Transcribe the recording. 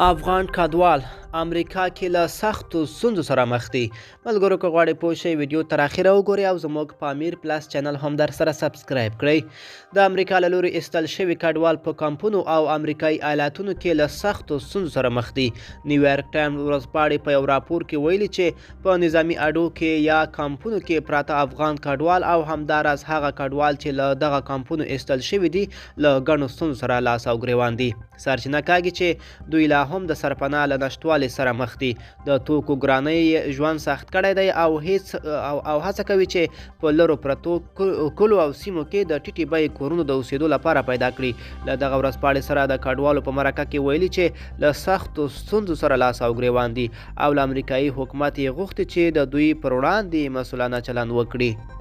افغان کډوال امریکا کې له سختو ستونزو سره مخ دي. ملګرو که غواړئ پوه شئ، ویډیو تر اخره وګورئ او زموږ پامیر پلس چینل هم در سره سبسکرایب کړئ. د امریکا له لوري ایستل شوي کډوال په کمپونو او امریکایي ایالتونو کې له سختو ستونزو سره مخ دي. نیویارک ټایمز ورځپاڼې په یو راپور کې ویلي چې په نظامي اډو کې یا کمپونو کې پراته افغان کډوال او همداراز هغه کډوال چې له دغه کمپونو ایستل شوي دي، له ګڼو ستونزو سره لاس او ګریوان دي. سرچینه کاږي چې دوی لا هم د سرپناه له نشتوالي سره مخ دي، د توکو ګرانۍ ژوند سخت کړی دی او هیڅ او هڅه کوي چې په لرو پرتو کلو او سیمو کې د ټیټې بیې کورونو د اوسېدو لپاره پیدا کړي. له دغه ورځپاڼې سره د کډوالو په مرکه کې ویلي چې له سختو ستونزو سره لاس او ګریوان دي او له امریکایي حکومت یې غوښتي چې د دوی پر وړاندې مسؤلانه چلند وکړي.